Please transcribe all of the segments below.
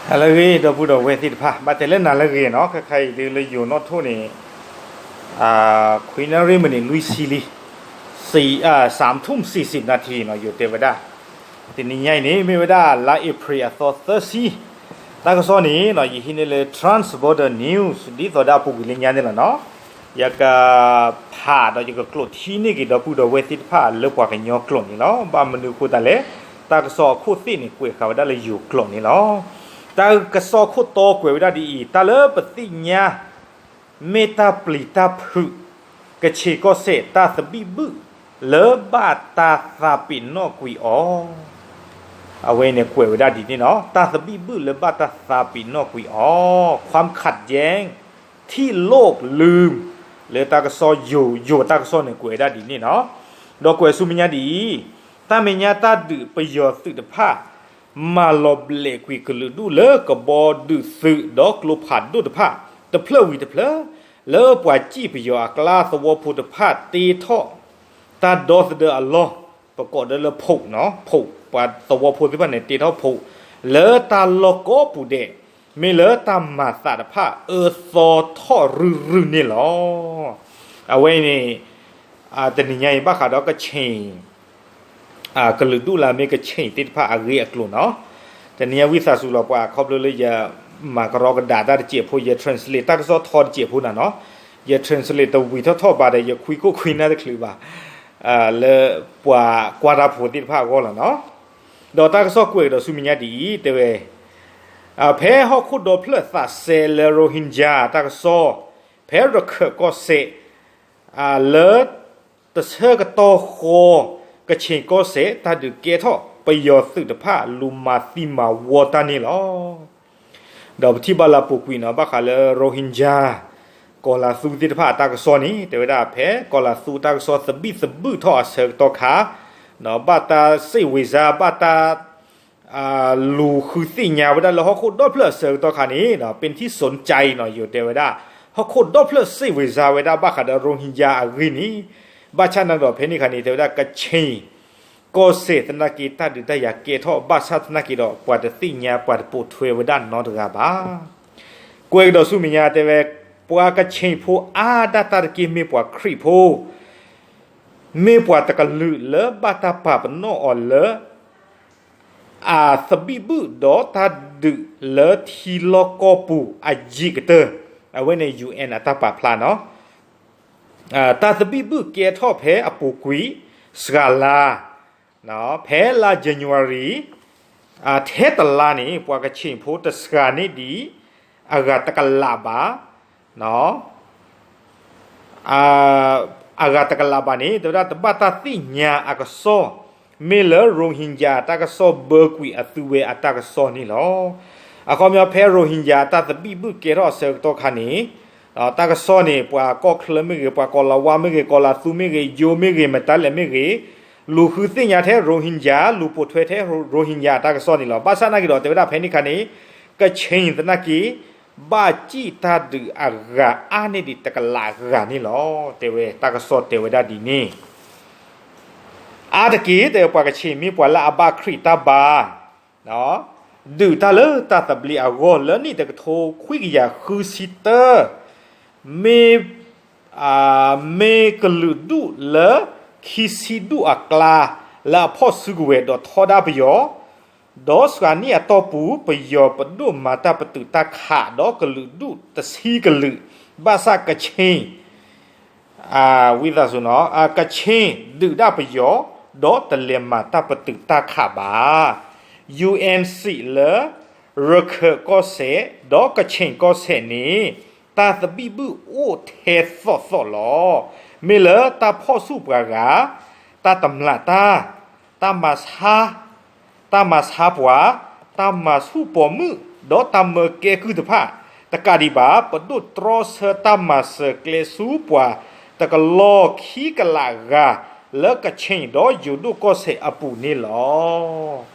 နၤလၢအဂ့ၤ ဒီပုၢ်ဒီဝဲၢ်သ့ၣ်တဖၣ်, ဘၣ်တဲလၢနၤလၢအဂ့ၤနီၤ, ခဲခါအံၤဒုးလၢယိၤနီၣ်ထိၣ်န့ၣ် ခွံနၣ်ရံၣ်မံးနံးလွံၢ်ဆံလံ, သၢမ်ทุ่มสี่สิบนาทีနီၤ ယိၤတဲဝဲဒၣ်. တနံၤညါအံၤန့ၣ် မ့ၢ်ဝဲဒၣ်လါအ့ဖြ့ၣ်အသီသၢဆံ, တၢ်ကစီၣ်န့ၣ်နီၤ ယဟံးန့ၢ်လၢ Trans Border News ဒ်သိးဒီးအပူၤကွံာ်လၢညါန့ၣ်လီၤနီၤ. ယကဖးဒီးယကကျိးထံန့ၢ်က့ၤဒီပုၢ်ဒီဝဲၢ်သ့ၣ်တဖၣ်လၢပှၤကညီကျိာ်န့ၣ်လီၤ. ဘၣ်မနုၤအဃိသတးလဲၣ်, တၢ်ကစီၣ်အခိၣ်သ့ၣ်န့ၣ် ကွဲးဃာ်ဝဲဒၣ်လၢယိၤကျိာ်န့ၣ်လီၤ. တၢ်ကစီၣ်ခိၣ်တီကွဲးဝဲဒၣ်ဒ်အံၤ, တၢ်လၢပသ့ၣ်ညါ မ့ၢ်တၢ်ပျံၤတၢ်ဖုး ကခ့ၣ်ကီၢ်စဲၣ် တၢ်သဘံၣ်ဘုၣ်လၢဘၣ်တၢ်သးပ့ၤနီၣ်ကွံာ်အီၤ. အဝဲန့ၣ်ကွဲးဝဲဒၣ်ဒ်န့ၣ်နီၤ, တၢ်သဘံၣ်ဘုၣ်လၢဘၣ်တၢ်သးပ့ၤနီၣ်ကွံာ်အီၤ, ความขัดแย้งที่โลกลืม လၢတၢ်ကစီၣ်ယိၤ, ယိၤတၢ်ကစီၣ်န့ၣ်ကွဲးဝဲဒၣ်ဒ်န့ၣ်နီၤ. ဒီးကွဲးဆူမဲာ်ညါဒ်အံၤ, တၢ်မဲာ်ညါတၢ်ဒုးပယီၤသုးတဖၣ် မၤလီၤဘျဲးကွံာ်ကလုာ်ဒူၣ်လၢကဘီဒုးသုးဒီးကျိဖးဒိၣ်တဖၣ် တဖျၢၣ်ဝံၤတဖျၢၣ်, လၢပှၤစံၣ်ပယီၤအကျါ သဝီဖိတဖၣ်တ့ထီၣ် တၢ်ဒီသဒၢအလီၢ်, ပကိးဒၢလၢဖိးနီၤ, ဖိး, ပှၤသဝီဖိသ့ၣ်တဖၣ်န့ၣ် တ့ထီၣ်ဖိး လၢတၢ်လီၢ်ကိးပူၤဒဲး, မ့ၢ်လၢတၢ်မၤသးတဖၣ် အၢသီထီၣ်ရုၢ်ရုၢ်န့ၣ်လီၤ. အဝဲအံၤန့ၣ် တနံၤညါအံၤ ဘၣ်ဃးဒီးကခ့ၣ် ကလုာ်ဒူၣ်လၢအမ့ၢ်ကခ့ၣ်သ့ၣ်တဖၣ်အဂ့ၢ်အကျိၤနီၤ. တနံၤညါဝံသးစူၤလီၤပှၤခီဖျိလၢယမၤကရီကဒးတၢ်တစဲးဖိ, ယ translate တၢ်ကစီၣ်ထီတစဲးဖိနၤနီၤ, ယ translate တဝံၤထီၣ်ထီၣ်ဘၣ်ဒီး ယခွံခိၣ်ခွံနၢ်တချုးဘၣ် လၢပှၤကွၢ်တၢ်ဖိသ့ၣ်တဖၣ်အဂီၢ်လီၤနီၤ. ဒီးတၢ်ကစီၣ်ကွဲးကဒီးဆူမဲာ်ညါဒ်အံၤ, တဲဝဲ ဖဲဟီၣ်ခိၣ်ဒီဖျၢၣ်သးစဲလၢ Rohingya တၢ်ကစီၣ်, ဖဲရခၢၣ်ကီၢ်စဲၣ် လၢတဆၢကတီၢ်ဃီ ကခ့ၣ်ကီၢ်စဲၣ် တၢ်ဒုးကဲထီၣ်ပယီၤသုးတဖၣ် လူၤမၤသံမၤဝီတၢ်န့ၣ်လီၤ. ဒီးပထံၣ်ဘၣ်လၢအပူၤကွံာ်နီၤ ဘၣ်ဃးလၢ Rohingya ကီၤလၤသူသ့ၣ်တဖၣ်အတၢ်ကစီၣ်န့ၣ် တဲဝဲဒၣ်ဖဲကီၤလၤသူတၢ်ကစီၣ်သဘံၣ်သဘုၣ်ထီၣ်အဆၢကတီၢ်ခါ, ဒီးဘၣ်တၢ်စံးဝ့ၤစါ ဘၣ်တၢ် လူၤဃုသ့ၣ်ညါဝဲဒၣ်လၢဟီၣ်ခိၣ်ဒီဖျၢၣ်အဆၢကတီၢ်ခါန့ၣ် ပ့ထံၣ်စိနကၠဲနီၤ ယိၤတဲဝဲဒၣ်, ဟီၣ်ခိၣ်ဒီဖျၢၣ်စံးဝ့ၤစါဝဲဒၣ်ဘၣ်ဃးဒီး Rohingya အဂ့ၢ်န့ၣ်, ဘၣ်ဆၣ်နာ်က့ဒီးဖဲန့ၣ်ခါန့ၣ် တဲဝဲဒၣ်ကခ့ၣ်ကီၢ်စဲၣ်သနာ်က့ တၢ်ဒုးတၢ်ယၤကဲထီၣ် ဘၣ်ဆၣ်သနာ်က့ဒီး ပှၤတသ့ၣ်ညါပှၤတပိာ်ထွဲဝဲဒၣ်နီတဂၤဘၣ်. ကွဲးကဒီးဆူမဲာ်ညါတဲဝဲ, ပှၤကခ့ၣ်ဖိအါဒၣ်တၢ်တက့ၢ်မ့ၢ်ပှၤခရံာ်ဖိ မ့ၢ်ပှၤတကလုာ်လၢဘၣ်တၢ်ပာ်ပနီၣ်အီၤလၢ အသဘံၣ်ဘုၣ်ဒီးတၢ်ဒုးလၢထံလီၢ်ကီၢ်ပူၤအယံာ်ကတၢၢ်, အဝဲန့ၣ် UN အတၢ်ပာ်ဖျါနီၤ. တၢ်သဘံၣ်ဘုၣ်ကဲထီၣ်ဖဲအပူၤကွံာ် စှၤလါ, ဖဲလါ January ထဲတလါန့ၣ် ပှၤကခ့ၣ်ဖိတစှၤန့ၢ်ဒံး အဂၤတကလးဘၣ် အဂၤတကလးဘၣ်န့ၣ် တဲဝဲဒၣ်တဘၣ်တၢ်သ့ၣ်ညါအကစီၣ်, မ့ၢ်လၢ Rohingya တၢ်ကစီၣ်ဘၢကွံာ်အသုဝဲအတၢ်ကစီၣ်န့ၣ်လီၤ. အခီပညီဖဲ Rohingya တၢ်သဘံၣ်ဘုၣ်ကဲထီၣ်အဆၢကတီၢ်ခါန့ၣ်, တၢ်ကစီၣ်န့ၣ် ပှၤကီၢ်ချၢမ့ၢ်ဂ့ၤ, ပှၤကီၤလၤဝါမ့ၢ်ဂ့ၤ, ကီၤလၤသူမ့ၢ်ဂ့ၤ, ယိၤမ့ၢ်ဂ့ၤ, မတၤလဲၣ်မ့ၢ်ဂ့ၤ, လူၤဃုသ့ၣ်ညါထဲ Rohingya, လူၤပိာ်ထွဲထဲ Rohingya အတၢ်ကစီၣ်န့ၣ်လီၤ. ဘၣ်ဆၣ်နာ်က့ဒီး တဲဝဲဒၣ်ဖဲန့ၣ်ခါန့ၣ် ကခ့ၣ်သနာ်က့ ဘၣ်စံၣ်တၢ်ဒုးအဂၤအါန့ၢ်ဒံးတကလးဂၤန့ၣ်လီၤ. တဲဝဲတၢ်ကစီၣ်တဲဝဲဒၣ်ဒ်န့ၣ် အါတက့ၢ် တဲဝဲပှၤကခ့ၣ်မ့ၢ်ပှၤလၢအဘၣ်ခရံာ်တၢ်ဘါ ဒုးတၢ်လၢတၢ်သဘျ့အဂီၢ်လၢနံၣ်တကထိခွံကယၤဃုဆံတၢ, မ့ၢ် မ့ၢ်ကလုာ်ဒူၣ်လၢခံဆံဒူၣ်အကျါ လၢအဖီၣ်စုကဝဲၤဒီးထီဒါပယီၤ, ဒီးစှၤနံၣ်အတီၢ်ပူၤ ပယီၤပဒိၣ်မၤတၢ်ပတုာ်တၢ်ခးဒီးကလုာ်ဒူၣ်တဆံကလုာ်, ဘၣ်ဆၣ်ကခ့ၣ် ဝံသးစူၤနီၤ, ကခ့ၣ်ဒုးဒၣ်ပယီၤ ဒီးတလဲၤမၤတၢ်ပတုာ်တၢ်ခးဘၣ်. ယူႇအၢၼ်ႇ စံးလၢ ရခၢၣ်ကီၢ်စဲၣ် ဒီးကခ့ၣ်ကီၢ်စဲၣ်န့ၣ် တၢ်သဘံၣ်ဘုၣ်အိၣ်ထဲသိးသိးလီၤ. မ့ၢ်လၢတၢ်ဖီၣ်ဆူၣ်ပှၤဂၤ, တၢ်တမျးတၢ်, တၢ်မၤဆါ တၢ်မၤဆါပှၤ, တၢ်မၤဆူၣ်ပိာ်မုၣ် ဒီးတၢ်မၢကဲကုၢ်တဖၣ်, တကးဒံးဘၣ် ပဒိၣ်တြီဆၢတၢ်မၤစၢၤကျဲဆူပှၤတကလီၢ်ခံကလးဂၤ လၢကခ့ၣ်ဒီးယိၤဒိၣ်ကီၢ်စဲၣ်အပူၤန့ၣ်လီ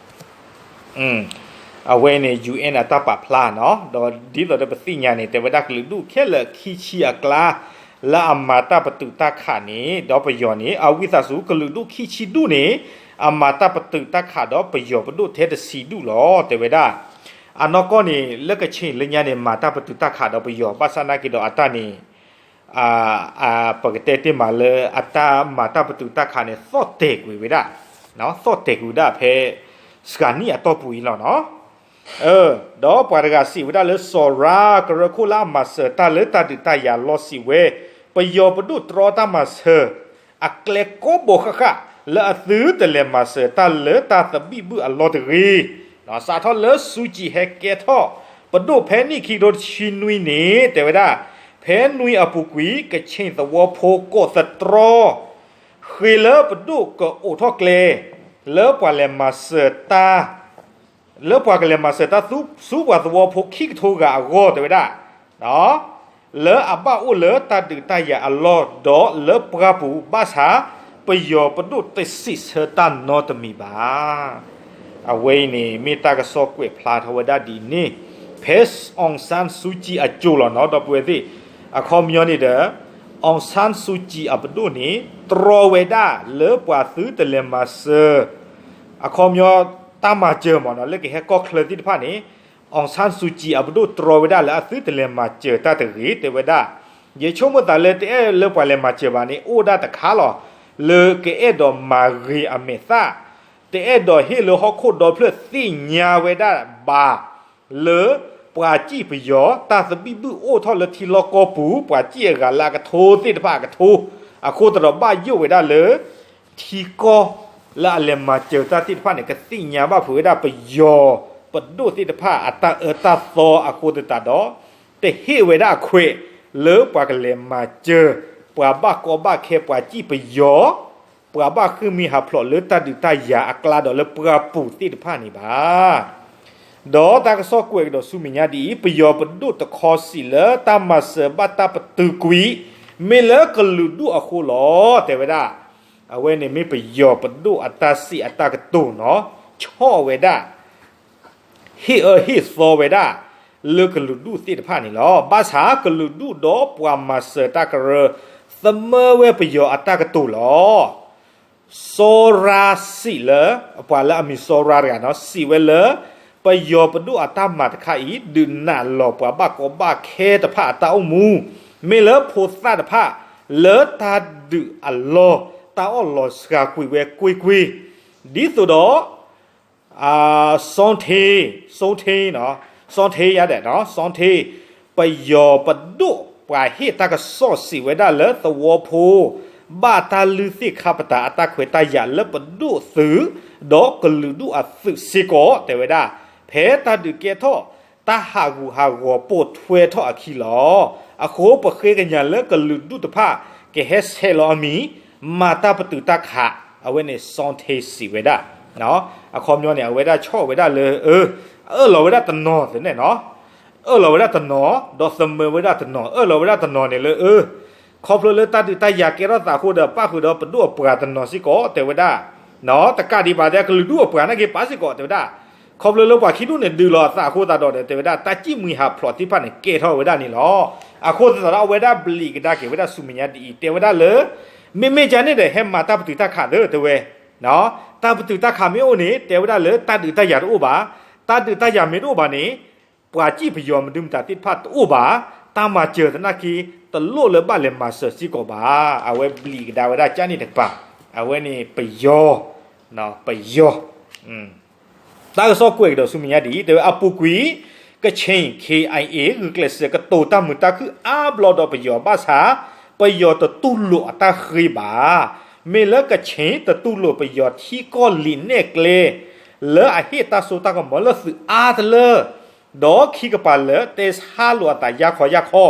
ၤ. အဝဲန့ၣ် ယူႇအၢၼ်ႇ အတၢ်ပာ်ဖျါနီၤ, ဒီးဒ်သိးဒီးပသ့ၣ်ညါန့ၣ် တဲဝဲဒၣ်ကလုာ်ဒူၣ်ခဲလၢာ်ခံဆံအကျါ လၢအမၤတၢ်ပတုာ်တၢ်ခးန့ၣ် ဒီးပယီၤန့ၣ် အဝံသးစူၤ ကလုာ်ဒူၣ်ခံဆံဒူၣ်န့ၣ် အမၤတၢ်ပတုာ်တၢ်ခးဒီးပယီၤပဒိၣ်ထဲတဆံဒူၣ်လီၤ တဲဝဲဒၣ်. အနီၢ်ကီၢ်န့ၣ် လၢကဆ့ၣ်လၢညါန့ၣ် မၤတၢ်ပတုာ်တၢ်ခးဒီးပယီၤ ဘၣ်ဆၣ်နာ်က့ဒီးအတၢ်န့ၣ် ပကတဲတ့ၢ်မးလၢအတၢ်မၤတၢ်ပတုာ်တၢ်ခးန့ၣ် သီၣ်တဲာ်ကွံာ်ဝဲဒၣ်, သီၣ်တဲာ်ကွံာ်ဝဲဒၣ်ဖဲ စှၤနံၣ်အတီၢ်ပူၤအံၤလီၤနီၤ. ဒီးပှၤတဂၤစံးဝဲဒၣ်လၢ စီၤရါကရၢခိၣ်လၢအမၤစၢၤတၢ်လၢတၢ်ဒုးတၢ်ယၤလီၢ်စံးဝဲ, ပယီၤပဒိၣ်တြီတၢ်မၤစၢၤ အကျဲကိးဘိဃၣ်ဃၣ် လၢအသုတလဲၤမၤစၢၤတၢ်လၢတၢ်သဘံၣ်ဘုၣ်အလီၢ်တဂ့ၤ. စးထီၣ်လၢစူးကံးဟဲကဲထီၣ်ပဒိၣ်ဖဲနံၣ်ခံကထိတဆံနွံန့ၣ် တဲဝဲဒၣ်, ဖဲနွံအပူၤကွံာ် ကဆ့ၣ်သဝီဖိကိးသတြီ ဃ့လၢပဒိၣ်ကအိးထီၣ်ကျဲ လၢပှၤလဲၤမၤစၢၤတၢ် လၢပှၤကလဲၤမၤစၢၤတၢ်ဆူပှၤသဝီဖိခံကထိဂၤအဂီၢ် တဲဝဲဒၣ်, လၢအဘၣ်အိၣ်လၢတၢ်ဒုးတၢ်ယၤအလီၢ်ဒီးလၢပှၢ်ပူၤ ဘၣ်ဆၣ်ပယီၤပဒိၣ်တစံးဆၢတၢ်နီတမံၤဘၣ်. အဝဲအံၤန့ၣ် မ့ၢ်တၢ်ကစီၣ်ကွဲးဖျါထီၣ်ဝဲဒၣ်ဒ်န့ၣ် ဖဲ အောင်ဆန်းစုကြည် အစိၤလီၤနီၤ ဒီပုၢ်ဝဲၢ်သ့ၣ်, အခီပညီန့ၣ်ဒီး အောင်ဆန်းစုကြည် အပဒိၣ်န့ၣ် တြီဝဲဒၣ်လၢပှၤသုတလဲၤမၤစၢၤ အခီပညီ တၢ်မၤစၢၤမ့ၢ်နီၤ လၢကဟဲကီၢ်ချၢသ့ၣ်တဖၣ်န့ၣ် အောင်ဆန်းစုကြည် အပဒိၣ်တြီဝဲဒၣ်လၢအသုတလဲၤမၤစၢၤတၢ်တဂ့ၤ တဲဝဲဒၣ်. ယဆိကမိၣ်သးလၢတအဲၣ်လၢပှၤလဲၤမၤစၢၤဘၣ်န့ၣ် အိၣ်ဒၣ်တခါလီၤ, လၢကအဲၣ်ဒိးမၤဂ့ၤအမဲာ်သၣ်, တအဲၣ်ဒိးဟ့ၣ်လၢဟီၣ်ခိၣ်ဒီဖျၢၣ်သ့ၣ်ညါဝဲဒၣ်ဘၣ် လၢပှၤစံၣ်ပယီၤ တၢ်သဘံၣ်ဘုၣ်အိၣ်ထီၣ်လၢထံလီၢ်ကီၢ်ပူၤ ပှၤစံၣ်အဂၤလၢအကထိသ့ၣ်တဖၣ်အကထိ, အဃိသတးဒီးဘၣ်ယိၣ်ဝဲဒၣ်လၢ ထံကီၢ်လၢအလဲၤမၤစၢၤတၢ်သ့ၣ်တဖၣ်န့ၣ် ကသ့ၣ်ညါဘၣ်ဖုးဝဲဒၣ်ပယီၤပဒိၣ်သ့ၣ်တဖၣ်အတၢ်အၢတၢ်သီအဃိသတးဒီး တဟ့ၣ်ဝဲဒၣ်အခွဲးလၢပှၤကလဲၤမၤစၢၤ ပှၤဘၣ်ကီဘၣ်ခဲ ပှၤစံၣ်ပယီၤ ပှၤဘၣ်ဃ့ၢ်မှံဟးဖျိးလၢတၢ်ဒုးတၢ်ယၤအကျါဒီးလၢပှၢ်ပူၤသ့ၣ်တဖၣ်န့ၣ်ဘၣ်. ဒီးတၢ်ကစီၣ်ကွဲးကဒီးဆူမဲာ်ညါဒ်အံၤ, ပယီၤပဒိၣ်တခီစံးလၢတၢ်မၤစၢၤဘၣ်တၢ်ပတုာ်ကွံာ် မ့ၢ်လၢကလုာ်ဒူၣ်အဃိလီၤ တဲဝဲဒၣ်. အဝဲန့ၣ်မ့ၢ်ပယီၤပဒိၣ်အတၢ်စံးအတၢ်ကတိၤနီၤ, ဆီၣ်ဝဲဒၣ် ဟ့ၣ်အၢဟ့ၣ်သီဝဲဒၣ် လၢကလုာ်ဒူၣ်သ့ၣ်တဖၣ်န့ၣ်လီၤ. ဘၣ်ဆၣ်ကလုာ်ဒူၣ်ဒီးပှၤမၤစၢၤတၢ်ကရၢ သမၢဝဲပယီၤအတၢ်ကတိၤလီၤ. စီၤရါစံးလၢ ပှၤလၢအမံၤစီၤရါတဂၤနီၤ စံးဝဲလၢ ပယီၤပဒိၣ်အတၢ်မၤတခါအံၤ ဒုးနာ်လီၤပှၤဘၣ်ကီဘၣ်ခဲတဖၣ်အတၢ်အိၣ်မူ, မ့ၢ်လၢဖိသၣ်တဖၣ် လၢတၢ်ဒုးအလီၢ် တၢ်အီၣ်လီၤစှၤကွံာ်ဝဲကွ့ၢ်ကွ့ၢ်, ဒ်သိးဒီး စီထ့, စီထ့, စီထ့ယါဒဲး, စီထ့, ပယီၤပဒိၣ်ပှၤဟ့ၣ်တၢ်ကစီၣ်စံးဝဲဒၣ်လၢသဝီဖိ ဘၣ်တၢ်လုၢ်သ့ၣ်ခါပတာ်အတၢ်ခွဲးတၢ်ယာ်လၢပဒိၣ်သုး ဒီးကလုာ်ဒူၣ်အသုးစ့ၢ်ကီး တဲဝဲဒၣ်, ဖဲတၢ်ဒုးကဲထီၣ် တၢ်ဟးဂူာ်ဟးဂီၤပိာ်ထွဲထီၣ်အခံလီၤ. အဃိပဃ့ကညးလၢကလုာ်ဒူၣ်တဖၣ် ကဟဲဆဲးလီၤအမံၤ မၤတၢ်ပတုာ်တၢ်ခး, အဝဲန့ၣ် စီထ့စံးဝဲဒၣ်. အခီပညီန့ၣ် အဝဲဒၣ်ဆီၣ်ဝဲဒၣ်လၢ အၢၣ်လီၤဝဲဒၣ်တနီၤသ့ၣ်န့ၣ်နီၤ, အၢၣ်လီၤဝဲဒၣ်တနီၤ ဒီးသမၢဝဲဒၣ်တနီၤ, အၢၣ်လီၤဝဲဒၣ်တနီၤန့ၣ်လၢ အၢ ခီဖျိလၢတၢ်ဒုးတၢ်ယၤကဲထီၣ်သးအဃိဒီး ပၣ်ဃုာ်ဒီးပဒိၣ်အပှၤတနီၤစ့ၢ်ကီး တဲဝဲဒၣ်, တကးဒံးဘၣ် တဲကလုာ်ဒူၣ်အပှၤနာ်က့ပာ်စ့ၢ်ကီး တဲဝဲဒၣ်, ခီဖျိလၢပှၤခံဒူၣ်န့ၣ်ဒုးလီၤအသးအဃိသတးဒီး တဲဝဲဒၣ် တၢ်စံၣ်မှံဟးဖျိးသ့ၣ်တဖၣ်န့ၣ် ကဲထီၣ်ဝဲဒၣ်န့ၣ်လီၤ. အဃိသတးဒီး အဝဲဒၣ်ဘျံးကဒါက့ၤဝဲဒၣ်ဆူမဲာ်ညါဒ်အံၤ တဲဝဲဒၣ်လၢ မ့မ့ၢ်ကန့ၣ်ဒီး ဟဲမၤတၢ်ပတုာ်တၢ်ခးသ့ တဲဝဲ, တၢ်ပတုာ်တၢ်ခးမ့ၢ်အိၣ်န့ၣ် တဲဝဲဒၣ်လၢတၢ်ဒုးတၢ်ယၤတအိၣ်ဘၣ်, တၢ်ဒုးတၢ်ယၤမ့ၢ်တအိၣ်ဘၣ်န့ၣ် ပှၤစံၣ်ပယီၤမဒုမတၤသ့ၣ်တဖၣ်တအိၣ်ဘၣ်, တၢ်မၤစၢၤသနာ်က့ တလိၣ်လၢဘၣ်လဲၤမၤစၢၤစ့ၢ်ကီးဘၣ်. အဝဲဘျံးကဒါဝဲဒၣ်ကန့ၣ်တကပၤ, အဝဲန့ၣ်ပယီၤ, ပယီၤ တၢ်ကစီၣ်ကွဲးကဒီးဆူမဲာ်ညါဒ်အံၤ တဲဝဲအပူၤကွံာ် ကခ့ၣ် ခ့ၣ်အဲၣ်အ့ ဂုာ်ကျဲးစၢးကတိၤတၢ်မုာ်တၢ်ခုၣ်အါဘျီဒီးပယီၤဘၣ်ဆၣ် ပယီၤတတူၢ်လိာ်အတၢ်ဃ့ဘၣ်. မ့ၢ်လၢကခ့ၣ်တတူၢ်လိာ်ပယီၤထံကီၢ်လံာ်နဲၣ်ကျဲ လၢအဟ့ၣ်တၢ်စိတၢ်ကမီၤလၢသုးအါတလၢ ဒီးခံကပၤလၢာ် တဲဆါလိာ်အသးယါခီယါခီ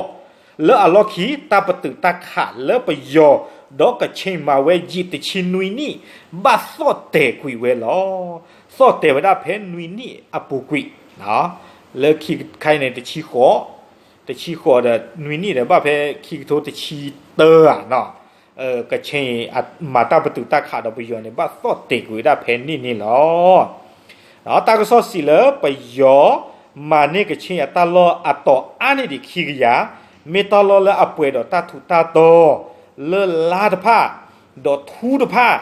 လၢအလီၢ်ခံ တၢ်ပတုာ်တၢ်ခးလၢပယီၤ ဒီးကခ့ၣ်မၤဝဲယံာ်တဆံနွံနံၣ် ဘၣ်သီၣ်တဲာ်ကွံာ်ဝဲလီၤ. သီၣ်တဲာ်ဝဲဒၣ်ဖဲနွံနံၣ်အပူၤကွံာ်, လၢခံခါအံၤန့ၣ် တဆံဃိး, တဆံဃိးဒီးနွံနံၣ်ဒီး ဘၣ်ဖဲခံကထိတဆံတၢဧါ ကခ့ၣ် မၤတၢ်ပတုာ်တၢ်ခးဒီးပယီၤန့ၣ် ဘၣ်သီၣ်တဲာ်ကွံာ်ဝဲဒၣ်ဖဲန့ၣ်န့ၣ်လီၤ. တၢ်ကစီၣ်စံးလၢပယီၤ မၤန့ၢ်ကခ့ၣ်အတၢ်လီၢ်အတီၤအါန့ၢ်ဒံးခံကယၤ, မ့ၢ်တၢ်လီၢ်လၢအပှဲၤဒီးတၢ်ထူးတၢ်တီၤ လၢလါတဖၣ် ဒီးထူတဖၣ်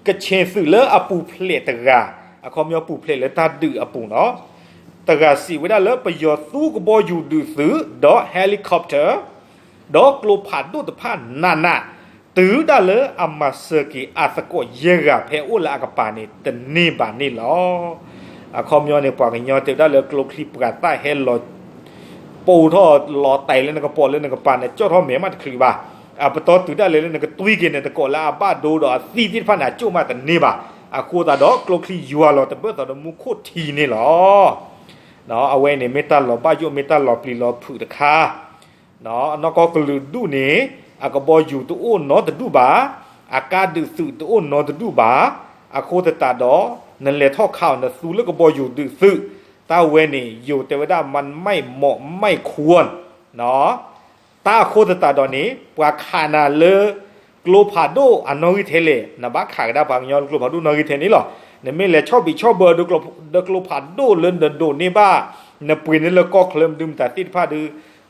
ကခ့ၣ်သုးလၢအပူၤဖျဲးတဂၤ, အခီပညီပူၤဖျဲးလၢတၢ်ဒုးအပူၤနီၤ, တဂၤစံးဝဲဒၣ်လၢ ပယီၤသူကဘီယူၤဒုးသုး ဒီး helicopter ဒီးကျိဖးဒိၣ်တဖၣ်နးနး တုၤဒၣ်လၢအမၤစၢၤက့ၤအသကိးယဲၢ်ဂၤဖဲအိၣ်လၢအကပၤန့ၣ် တန့ၢ်ဘၣ်န့ၣ်လီၤ. အခီပညီန့ၣ် ပှၤကညီတဲဝဲဒၣ်လၢကျိချံပှၤသၣ်ဟဲလီၤ ပိာ်ထီၣ်လီၤတဲာ်လၢနကပိာ်လၢနကပၤန့ၣ် ကၠီၣ်ထီၣ်မဲာ်မးတချုးဘၣ်. အပတီၢ်တုၤဒၣ်လဲာ်လၢနကတွံက့ၤန့ၣ် သကိးလၢအဘၣ်ဒိဒီးအသံသ့ၣ်တဖၣ်န့ၣ် အကၠိၣ်မးတန့ၢ်ဘၣ်. အဃိသတးဒီး ကျိချံယွၤလီၤတဘၢၣ်သီဒီးမူခိၣ်ထံန့ၣ်လီၤ. အဝဲန့ၣ်မ့ၢ်တၢ်လီၤဘၣ်ယိၣ် မ့ၢ်တၢ်လီၤပျံၤလီၤဖုးတခါ အနီၢ်ကီၢ်ကလုာ်ဒူၣ်န့ၣ် အကဘီယူၤတအိၣ်နီတဒူၣ်ဘၣ်, အကါဒုးသုးတအိၣ်နီတဒူၣ်ဘၣ်. အဃိသတးဒီး နလဲၤထီၣ်ခးအီၤ နသူလၢကဘီယူၤဒုးသုး, တၢ်ဝဲန့ၣ် ယိၤတဲဝဲဒၣ် မၤမဲာ်မီၢ်မဲာ်ခွီ တၢ်အဃိသတးဒီးန့ၣ် ပှၤခးနၤလၢ ကျိဖးဒိၣ်အနီၣ်ဂံၢ်ထဲလဲၣ်, နဘၣ်ခးကဒါပှၤကညီလၢကျိဖးဒိၣ်နီၣ်ဂံၢ်ထဲန့ၣ်လီၤ. နမ့ၢ်လဲၤဆီၣ်ဘံးဆီၣ်ဘၢ ဒီးကျိဖးဒိၣ်လၢနဒိးန့ၢ်ဘၣ်, နပှ့ၤန့ၢ်လၢကီၢ်ချၢမနုၤမတၤသ့ၣ်တဖၣ်ဒီး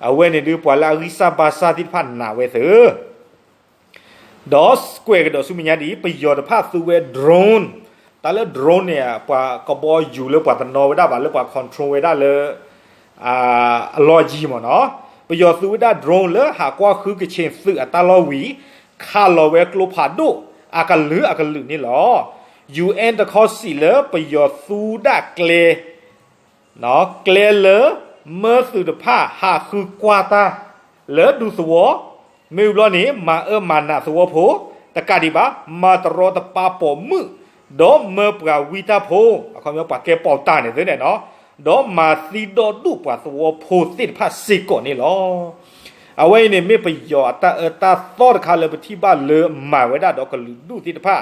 အဝဲန့ၣ်ဒုး ပှၤလၢအဂံၢ်စၢ်ဘါစၢ်သ့ၣ်တဖၣ်နာ်ဝဲသ့ၣ် ဒီးကွဲးကဒီးဆူမဲာ်ညါဒ်အံၤ, ပယီၤတဖၣ်သူဝဲ drone, တၢ်လၢ drone န့ၣ် ပှၤကဘီယူၤလၢပှၤတနီၤဝဲဒၣ်ဘၣ် လၢပှၤ control ဝဲဒၣ်လၢ အလီၢ်ယံၤမ့ၢ်နီၤ, ပယီၤသူဝဲဒၣ် drone လၢဟးကွၢ်ဃုကချ့ၣ်သုးအတၢ်လီၢ်ဝံၤ ခးလီၤဝဲကျိဖးဒိၣ် အကလုာ်အကလုာ်န့ၣ်လီၤ. ယူၣ်အဲၣ် တခီစံးလၢပယီၤသူဒၣ်ကျဲ ကျဲလၢ မၢသုးတဖၣ်ဟးဃုကွၢ်တၢ် လၢဒူသဝီ, မ့ၢ်ဝံၤဘျီန့ၣ် မၤအၢမၤနးသဝီဖိ, တကးဒံးဘၣ် မၤတရီတပါပိာ်မုၣ်, ဒီးမၢပှၤဝံတၢ်ဖိ, အခီပညီပှၤကဲပိာ်တၢ်န့ၣ်သ့န့ၣ်နီၤ, ဒီးမၤသံဒီဒူၣ်ပှၤသဝီဖိသ့ၣ်တဖၣ်စ့ၢ်ကီးန့ၣ်လီၤ. အဝဲအံၤန့ၣ်မ့ၢ်ပယီၤအတၢ်အၢတၢ်သီတခါလၢပထံၣ်ဘၣ်လၢမၤဝဲဒၣ်ဒီးကလုာ်ဒူၣ်သ့ၣ်တဖၣ်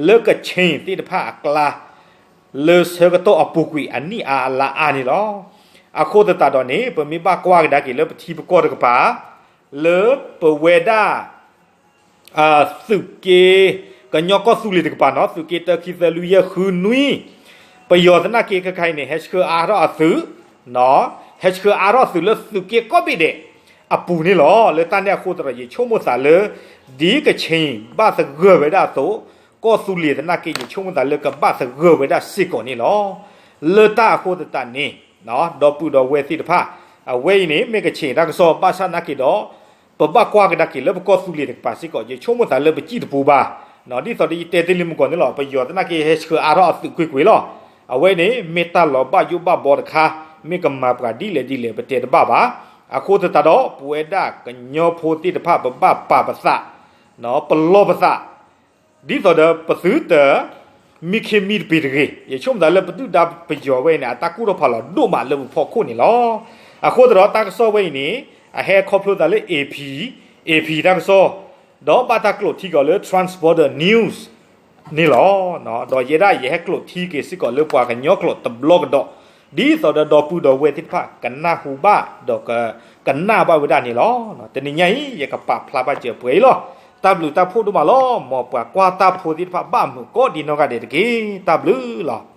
လၢကချ့ၣ်သ့ၣ်တဖၣ်အကျါ လၢဆၢကတီၢ်အပူၤကွံာ်အနံၣ်အါအလါအါန့ၣ်လီၤ. အဃိသတးဒီးန့ၣ် ပမ့ၢ်ဘၣ်ကွၢ်ကဒါက့ၤလၢပထံပကီၢ်တကပၤ လၢပဝဲဒၣ် သုးက့ ကညီကီၢ်သူလ့ၤတကပၤနီၤ သုးက့တၢ ခံ သၢ လွံၢ် ယဲၢ် ဃု နွံ ပယီၤသနာ်က့ခဲခါအံၤန့ၣ် ဟဲဆှၢအါထီၣ်အသုး ဟဲဆှၢအါထီၣ်သုးလၢသုးက့ကိးဘ့ၣ်ဒဲး အပူၤန့ၣ်လီၤ. လၢတၢ်န့ၣ်အဃိသတးဒီး ယဆိကမိၣ်သးလၢ ဒ်ကချ့ၣ်ဘၣ်သဂၢၢ်ဝဲဒၣ်အသိး ကီၢ်သူလ့ၤသနာ်က့ ယဆိကမိၣ်သးလၢကဘၣ်သဂၢၢ်ဝဲဒၣ်စ့ၢ်ကီးန့ၣ်လီၤ. လၢတၢ်အဃိသတးန့ၣ် ဒီပုၢ်ဒီဝဲၢ်သ့ၣ်တဖၣ် အဝဲအံၤန့ၣ် မ့ၢ်ကချ့ၣ်တၢ်ကစီၣ် ဘၣ်ဆၣ်သနာ်က့ဒီး ပဘၣ်ကွၢ်ကဒါက့ၤလၢပကီၢ်သူလ့ၤတကပၤစ့ၢ်ကီး ယဆိကမိၣ်သးလၢပစံၣ်တပူၤဘၣ်. ဒ်သိးဒီးယတဲတ့ၢ်လံမုၢ်ကီၢ်န့ၣ်လီၤ ပယီၤသနာ်က့ဟဲဆှၢအါထီၣ်အသုးကွ့ၢ်ကွ့ၢ်လီၤ. အဝဲန့ၣ် မ့ၢ်တၢ်လီၤဘၣ်ယိၣ်ဘၣ်ဘီတခါ မ့ၢ်ကမၤပှၤဒ်လဲၣ်ဒ်လဲၣ် ပတဲတဘၣ်ဘၣ်. အဃိသတးဒီး ပဝဲဒၣ်ကညီဖိသ့ၣ်တဖၣ် ပဘၣ်ပာ်ပသး ပလီၢ်ပသး ဒ်သိးဒီးပသုတ မံခ့မံတပ့ၤတဂ့ၤ. ယဆိကမိၣ်သးလၢပဒုၣ်ဒါပယီၤဝဲအံၤန့ၣ် အတၢ်ကူၣ်ထီၣ်ဖးလီၤဒိၣ်မးလၢပဖီခိၣ်န့ၣ်လီၤ. အဃိသတးဒီးတၢ်ကစီၣ်ဝဲအံၤန့ၣ် အဟဲခီဖျိသးလၢ AP, AP တၢ်ကစီၣ်, ဒီးဘၣ်တၢ်ကျိးထံက့ၤအီၤလၢ Transborder News န့ၣ်လီၤ. ဒီးယဲဒၣ်ယဟဲကျိးထံက့ၤစ့ၢ်ကီးလၢပှၤကညီကျိာ်တဘျီကဒီး, ဒ်သိးဒီးဒီပုၢ်ဒီဝဲၢ်သ့ၣ်တဖၣ်ကနၢ်ဟူဘၣ် ဒီးကနၣ်ဘၣ်ဝဲဒၣ်န့ၣ်လီၤ. တနံၤညါအံၤ ယကပာ်ဖျါဘၣ်စၢၤပှဲၤအံၤလီၤ. တၢ်ဘျုးတၢ်ဖှိၣ်ဒိၣ်မးလီၤ. မ်ပှၤကွၢ်တၢ်ဖိသ့ၣ်တဖၣ်ဘၣ်မုာ်ကိးဒံးနီၢ်ဂၤဒဲးတက့ၢ်. တၢ်ဘျုးလီၤ.